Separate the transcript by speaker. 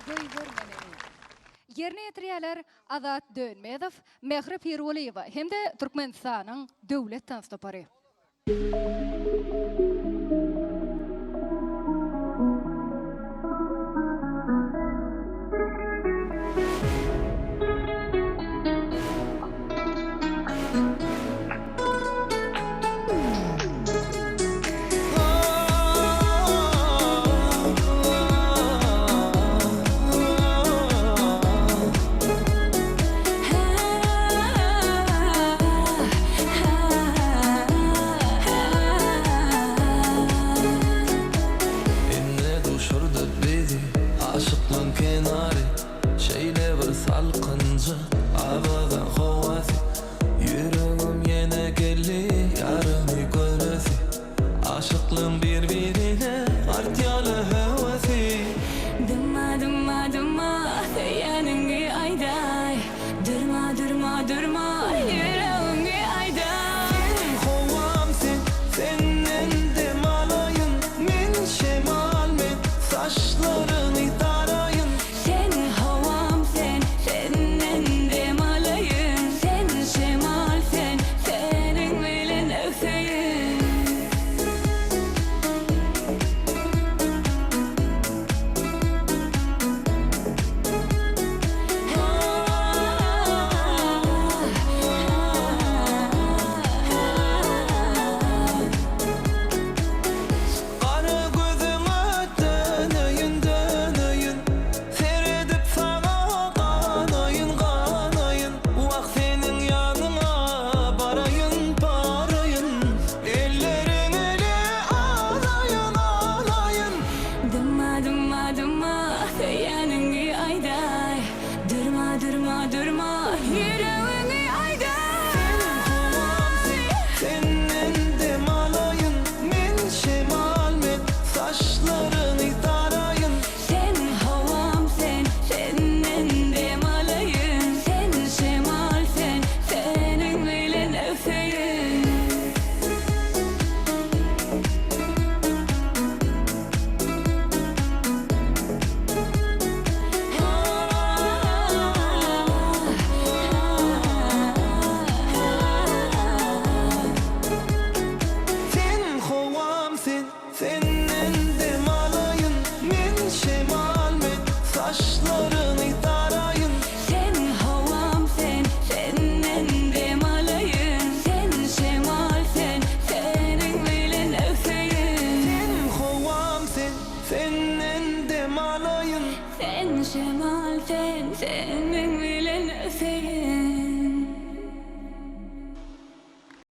Speaker 1: Goýber meni. Ýerine ýetirýärler Azat Dönmezow, Mähri Pirgulyýewa hem-de Türkmenistanyň Döwlet tans topary.
Speaker 2: Ine duşurdy bizi aşyklaň kenary Şeýle bir salkynja awaza howasy Ýüregim ýene geldi ýarymy göresi Aşyklaň bir-birine artýarly höwesi.
Speaker 3: Dymma dymma dymma söýýäniňi aýdaý Durma durma durma ýüregiňi aýdaý.
Speaker 2: Sen howam sen, senden dem alaýyn Men şemal men, saçlaryňy daraýyn.
Speaker 3: Sen howam sen, senden dem alaýyn Sen şemal sen, seniň bilen öwseýin.
Speaker 2: Gara gözüňe döneýin, döneýin Seredip saňa ganaýyn, ganaýyn Wah seniň ýanyňa baraýyn, baraýyn Elleriňi ele alaýyn, alaýyn.
Speaker 3: Dymma, dymma, dymma, söýýäniňi aýdaý Durma, durma, durma, ýüregiňi aýdaý.
Speaker 2: Sen howam sen, senden dem alaýyn Men şemal men, saçlaryňy daraýyn.
Speaker 3: Sen howam sen, senden dem alaýyn Sen şemal sen, seniň bilen öwseýin.
Speaker 2: Sen howam sen, senden dem alaýyn Men şemal men, saçlaryňy daraýyn.
Speaker 3: Sen howam sen, senden dem alaýyn Sen şemal sen, seniň bilen öwseýin.
Speaker 2: Sen howam sen, senden dem alaýyn.
Speaker 3: Sen şemal sen, seniň.